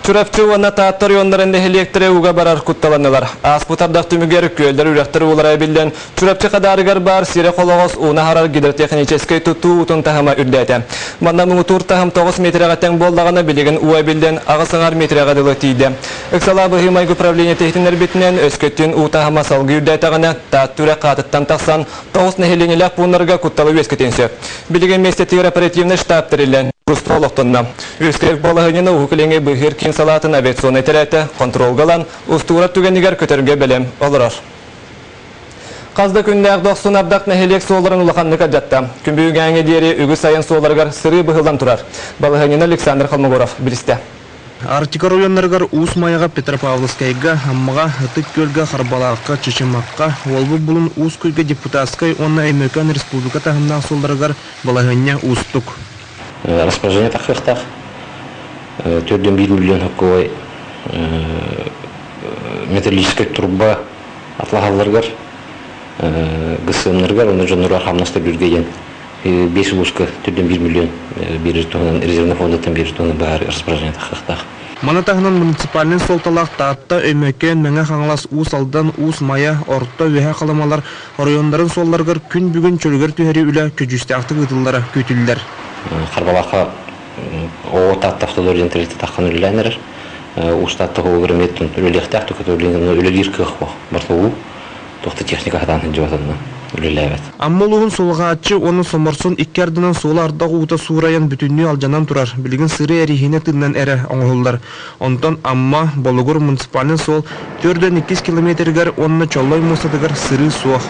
Чурапчы уонна Таатта оройуоннарын нэһилиэктэрэ ууга барар кутталаннылар. Ааспыт ардах түмүгэр күөллэр үрэхтэр уулара эбиллэн, Чурапчы Хадаарыгар баар сирэ холоҕос ууну аһарар гидротехническэй тутуу уутун таһыма үрдээтэ. Манна муҥутуур таһым 9 миэтэрэҕэ тэҥ буоллаҕына, билигин уу эбиллэн аҕыс аҥар миэтэрэҕэ дылы тиийдэ. Ыксалаах быһыы-майгы управлениета иһитиннэрбитинэн, өскөтүн уу таһыма салгыы үрдээтэҕинэ, Таатта үрэх хаатыттан тахсан, 9 нэһилиэнньэлээх пууннарга кутталы үөскэтиэн сөп. Билигин миэстэтигэр оперативнай штаб тэриллэн, туспа олохтонно. Үөскэбит балаһыанньаны Уһук Илиҥҥи быыһыыр киин салаатын авиационнай этэрээтэ хонтуруолга ылан, устуурар түгэнигэр көтөргө бэлэм олорор. Хас да күннээх дохсун ардах нэһилиэк суолларын улаханнык алдьатта. Күн бүгүҥҥэ диэри үгүс айан суолларыгар сырыы быһыллан турар. Балаһыанньаны Александр Холмогоров билистэ. Арктика оройуоннарыгар Уус Майаҕа, Петропавловскайга, Аммаҕа, Ытык Күөлгэ, Харбалаахха, Чычымахха, Уолбут Булун, Уус Куйга депутатскай уонна Өймөкөөн республика таһымнаах суолларыгар балаһыанньа уустук. Распоряжение тахсыахтаах. 4,1 миллион хоккуой металлическай турба атлаһалларыгар, ГСМ-нарыгар уонна дьонноругар хамнас төлүүргэ диэн 5 улууска 4,1 миллион биэрэр туһунан резервный фондаттан биэрэр туһунан баһаар распоряжение тахсыахтаах. Маны таһынан муниципальнай суолталаах Таатта, Өймөкөөн, Мэҥэ Хаҥалас, Уус Алдан, Уус Майа, Орто, Үөһээ Халымалар оройуоннарын суолларыгар күн бүгүн чөлүгэр түһэрии үлэ көдьүүстээхтик ыытыллара күүтүллэр. Харбалаахха оҕо Таатта автодор диэн тэрилтэ таххан үлэлээн эрэр. Уус Таатта оҕолор эмиэ үлэлиэхтээх, үлэлиир кыах суох. Барыта уу. Туох да техника сатаан сылдьыбатынна үлэлээбэт. Амма улууһун Сулҕааччы уонна Соморсун икки ардынан суола ардах уута суурайан бүтүннүү алдьанан турар, билигин сырыы эриһинэ тыыннан эрэ оҥоһуллар. Онтон Амма, Болугур муниципальнай суол 42 километрыгар уонна Чоллой муостатыгар сырыы суох.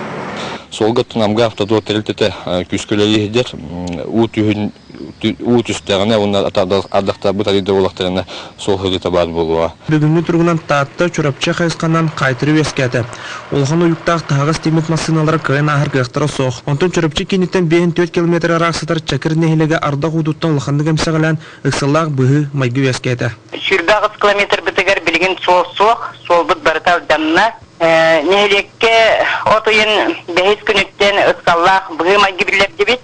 Суолга Амга автодор тэрилтэтэ күүскэ үлэлии сылдьар. Уу түһүн уу түстэҕинэ уонна ардахтарбыт арыйда буоллахтарына суол сылдьыта баар буолуоҕа. Бүгүҥҥү туругунан Таатта, Чурапчы хайысханан хаайтырыы үөскээтэ. Улахан уйуктаах таһаҕас тиэммит массыыналара кыайан ааһар кыахтара суох. Онтон Чурапчы кииниттэн 54 километр ыраах сытар Чакыр нэһилиэгэ ардах уутуттан улаханнык эмсэҕэлээн, ыксаллаах быһыы-майгы үөскээтэ. 28 километрбытыгар билигин суол суох, суолбут барыта алдьанна. Нэһилиэккэ от ыйын бэһис күнүттэн ыксаллаах быһыы-майгы биллэрдибит.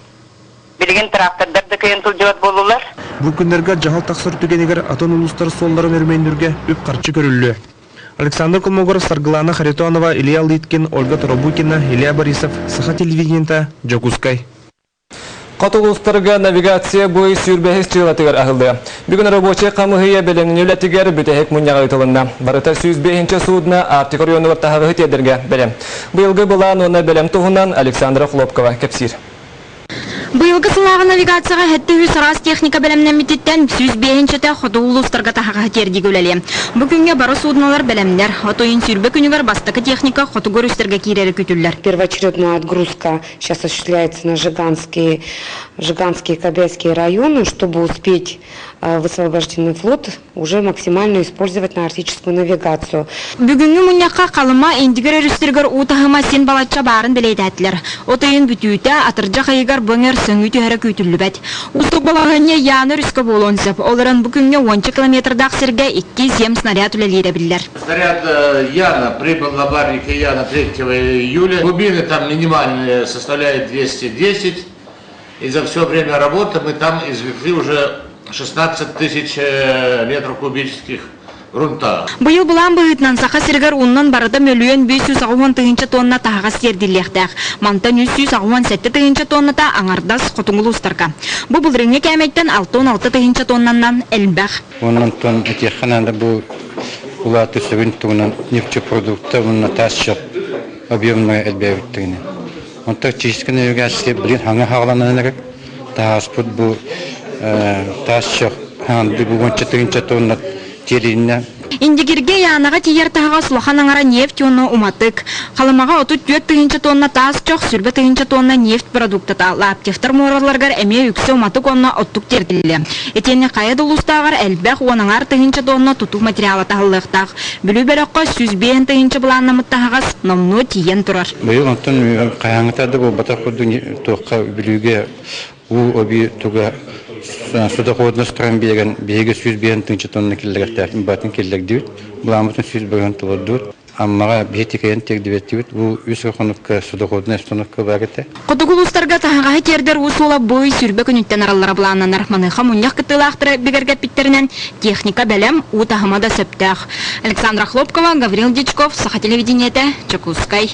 Билигин трактордар да кыайан сылдьыбат буоллулар. Бу күннэргэ дьаһал тахсар түгэнигэр атын улуустар суолларын өрөмүөннүүргэ үп-харчы көрүллүө. Александр Колмогоров, Саргылана Харитонова, Илья Лыткин, Ольга Торобукина, Илья Борисов, Саха телевидениета, Дьокуускай. Хоту улуустарга навигация бу сүүрбэһис дьыалатыгар аһыллыа. Бүгүн рабочай хамыһыйа бэлэмнэнии үлэтигэр бүтэһик мунньаҕа ыытылынна. Барыта 105 судно Арктика оройуонугар таһаҕаһы тиэрдэргэ бэлэм. Быйылгы былаан уонна бэлэм туһунан Александра Хлопкова кэпсиир. Быйылгы сылааҕы навигацияҕа 700 араас техника бэлэмнэммититтэн 105-инчэтэ хотугу улуустарга таһаҕаһы тиэрдиигэ үлэлиэ. Бу күҥҥэ бары суднолар бэлэмнэр. От ыйын 20 күнүгэр бастакы техника хотугу өрүстэргэ киирэри күүтүллэр. Первоочередная отгрузка сейчас осуществляется на Жиганские, Жиганские и Кобяйские районы, чтобы успеть высвобожденный флот уже максимально использовать на арктическую навигацию. Бүгүҥҥү мунньахха Халыма Индигир өрүстэригэр уу таһыма син балачча баарын бэлиэтээтилэр. От ыйын бүтүүтэ, атырдьах ыйыгар бу эҥэр сөҥүү түһэрэ күүтүллүбэт. Уустук балаһыанньа Яна өрүскэ буолуон сөп. Ол эрэн бу күҥҥэ уонча километрдаах сиргэ икки сиэм снаряд үлэлиирэ биллэр. Снаряд Яна прибыл на бар реки Яна 3 июля. Глубины там минимальные составляет 210. И за все время работы мы там извлекли уже 16 тысяч метров кубических грунта. Быйыл былаан быһыытынан Саха сиригэр ууннан барыта мөлүйүөн 580 тыһыынча тонна таһаҕас тиэрдиллиэхтээх. Мантан 387 тыһыынча тонната аҥардас хотуҥул уустарга. Бу былырыыҥҥы кээмэйтэн 66 тыһыынча тоннаннан элбэх. Онон этиэххэ наада бу улаатыы сөбүн туһунан нефтепродукта уонна таас чох объемнай элбээбиттигинэн. Онтон чистка навигация билин хаҥа хааланан эрэр. Тааспыт бу таас чох хаанды бу уонча тыһыынча тонна тиэрилиннэ. Индигиргэ Янаҕа тиийэр таһаҕас улахан аҥара нефть уонна уматык. Халымаҕа 34 тыһыынча тонна таас чох, 20 тыһыынча тонна нефть продуктата. Лаптевтар муораларыгар эмиэ үксэ уматык уонна оттук тиэрдиллиэ. Итиэннэ хайа да улуустааҕар элбэх уон аҥаар тыһыынча тонна тутуу материала таһыллыахтаах. Бүлүү бөлөххө 105 тыһыынча былааннаммыт таһаҕас номнуо тиийэн турар. Быйыл онтон хаһааҥҥыта да буолбатах курдук туохха Бүлүүгэ уу оби туга судоходность туран биэрэн биһиги 105 тыһыынча тонна киллэриэхтээхпин баатын киллэрдибит. Былааммытын 100 бырыһын толордубут. Аммаҕа биһи тикэйэн тиэрдибэттибит. Бу үс хонукка судоходная установка баар этэ. Хотугу улуустарга таһаҕаһы тиэрдэр уу суола бу ый сүүрбэ күнүттэн араллара былааннанар. Маныаха мунньах кыттыылаахтара бигэргэппиттэринэн, техника бэлэм, уу таһыма да сөптөөх. Александра Хлопкова, Гаврил Дьячков, Саха телевидениетэ, Дьокуускай.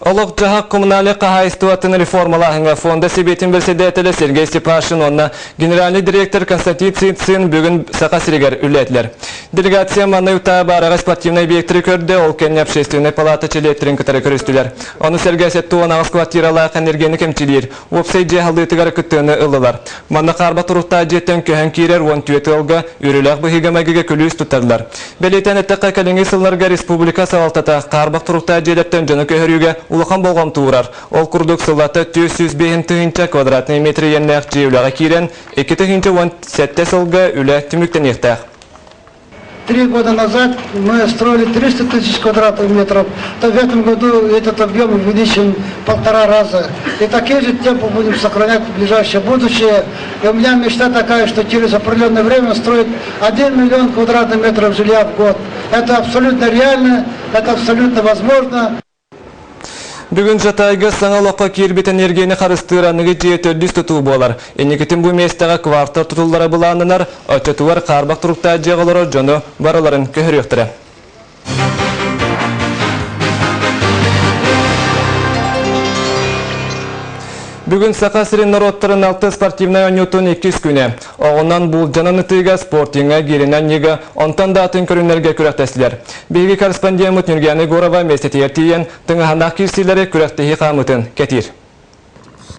Олох-дьаһах коммунальнай хаһаайыстыбатын реформалааһыҥҥа фонда сэбиэтин бэрэссэдээтэлэ Сергей Степашин уонна генеральный директор Константин Цинцин бүгүн Саха сиригэр үлэлээтилэр. Делегация манна утаа баараҕай спортивнай объектары көрдө, ол кэннэ общественнай палата чилиэттэрин кытары көрүстүлэр. Ону сэргэ 78 квартиралаах энергияны кэмчилиир уопсай дьиэ аһыллыытыгар кыттыыны ыллылар. Манна хаарба туруктаах дьиэттэн көһөн киирэр 14 ыалга үөрүүлээх быһыыга-майгыга күлүүс туттардылар. Бэлиэтээн эттэххэ, кэлиҥҥи сылларга республика салалтата хаарбах туруктаах дьиэлэртэн дьону көһөрүүгэ улахан болҕомто уурар. Ол курдук, сыллата 405 тыһыынча квадратнай метр иэннээх дьиэ үлэҕэ киирэн, 2017 сылга үлэ түмүктэниэхтээх. Три года назад мы строили 300 тысяч квадратных метров, то в этом году этот объем увеличен полтора раза. И такие же темпы будем сохранять в ближайшее будущее. И у меня мечта такая, что через определенное время строить 1 миллион квадратных метров жилья в год. Это абсолютно реально, это абсолютно возможно. Бүгүн Жатайга саҥа олоххо киирбит энергияны харыстыыр аныгы дьиэ төрдүс тутуу буолар. Инникитин бу миэстэҕэ квартал тутуллара былааннанар, оччотугар хаарбах туруктаах дьиэҕэ олорор дьону барыларын көһөрүөхтэрэ. Бүгүн Саха сирин норуоттарын алты спортивнай оонньуутун иккис күнэ. Оҕунан буулдьанан ытыыга, спортиҥҥа, гииринэн ньыга, онтон да атын көрүҥнэргэ күрэхтэстилэр. Биһиги корреспондеммыт Нюргияна Егорова миэстэтигэр тиийэн, тыҥаһанаах киирсиилэри күрэхтэһии хаамыытын кэтиир.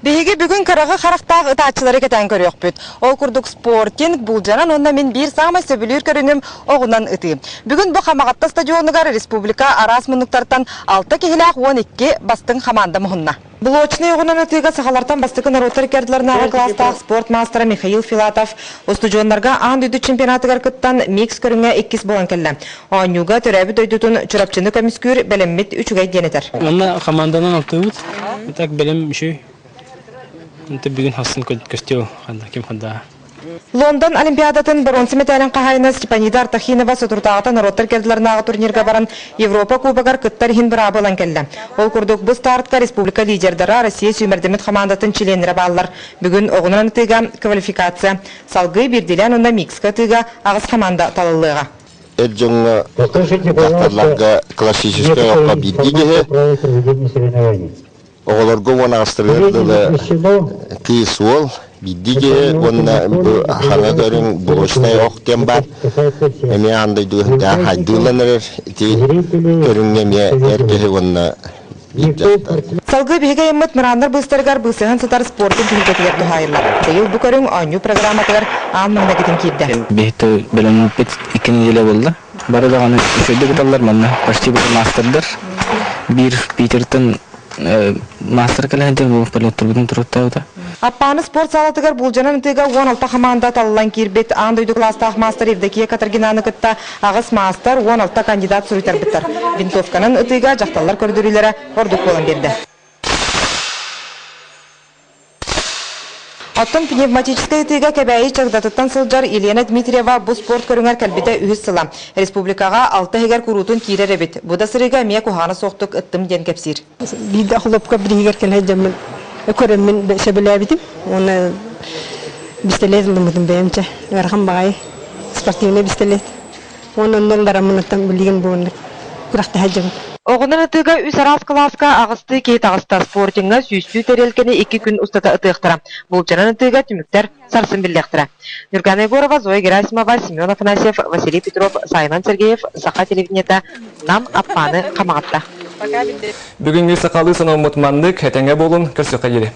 Биһиги бүгүн кыраҕы харахтаах ытааччылары кэтээн көрүөхпүт. Ол курдук спортинг, буулдьанан уонна мин биир саамай сөбүлүүр көрүҥүм оҕунан ытыы. Бүгүн бу Хамаҕатта стадионугар республика араас муннуктартан алта киһилээх 12 бастыҥ хамаанда муһунна. Блочнай оҕунан ытыыга сахалартан бастакы норуоттар иккардыларынааҕы кылаастаах спорт маастара Михаил Филатов устудьуоннарга аан дойду чемпионатыгар кыттан микс көрүҥҥэ иккис буолан кэллэ. Оонньууга төрөөбүт дойдутун Чурапчыны көмүскүүр бэлэммит үчүгэй диэн этэр. Манна команданан алтыыбыт. Так бэлэм үчүгэй. Бүгүн хассын көстүө ким хандаҕа. Лондон Олимпиадатын боруонса мэтээлин хаһаайына Степанида Артахинова соторутааҕыта норуоттар иккардыларынааҕы турнирга баран Европа Кубогар кыттар иһин быраабы ылан кэллэ. Ол курдук, бу стартка республика лидердара Россия сүүмэрдэммит хамаандатын чилиэннэрэ бааллар. Бүгүн оҕунан ытыыга квалификация, салгыы биирдиилээн уонна микска ытыыга аҕыс хамаанда талыллыаҕа. Эр дьоҥҥо дьахталларга классическай окко биирдии киһи, Оҕолорго уон аҕыстарыгар дылы кыыс уол биирдии киһи уонна бу хаҥа көрүҥ булочнай ох диэн баар. Эмиэ аан дойдуга сылдьан хайдыыллан эрэр ити көрүҥҥэ эмиэ эр киһи уонна биир дьахтар. Салгыы биһиги айыммыт мырааннар быыстарыгар быысыһан сытар спортун түһүлгэтигэр туһаайыллар. Быйыл бу көрүҥ оонньуу программатыгар аан маҥнайгытын киирдэ. Биһиги бэлэммит икки неделя буолла. Бары даҕаны үчүгэйдик ыталлар манна почти бары маастардар. Биир Питертэн маастар кэлэн диэн полеттарбытын туруттаабыта. Аппааны спорт саалатыгар буулдьанан ытыыга 16 хамаанда талыллан киирбит аан дойду кылаастаах маастар Евдокия Каторгинаны кытта аҕыс маастар, 16 кандидат суруйтарбыттар. Винтовканан ытыыга дьахталлар көрдөрүүлэрэ ордук буолан биэрдэ. Оттон пневматическай ытыыга Кэбээйи Чагдатыттан сылдьар Елена Дмитриева бу спорт көрүҥэр кэлбитэ үһүс сыла. Республикаҕа алта иһигэр куруутун киирэр эбит. Бу да сырыыга эмиэ куһаҕана суохтук ыттым диэн кэпсиир. Биирдэ хлопка бириһигэр кэлэ сылдьаммын көрөммүн сөбүлээбитим. Уонна бистэлиэт ылыммытым бэйэмчэ. Ыарахан баҕайы спортивнай бистэлиэт. Уонна онно бараммыныттан билигин бу күрэхтэһэ сылдьабын. Оҕонон ытыыга үс араас кылааска аҕыстыы киһи таҕыста. Спортиҥҥа сүүстүү тэриэлкэни икки күн устата ытыахтара. Булчанан ытыыга түмүктэр сарсын биллиэхтэрэ. Нюргана Егорова, Зоя Герасимова, Семен Афанасьев, Василий Петров, Саймон Сергеев, Саха телевидениета, Нам, Аппааны, Хамаҕатта. Бүгүҥҥү сахалыы санаммыт маннык, этэҥҥэ буолун, көрсүөххэ диэри.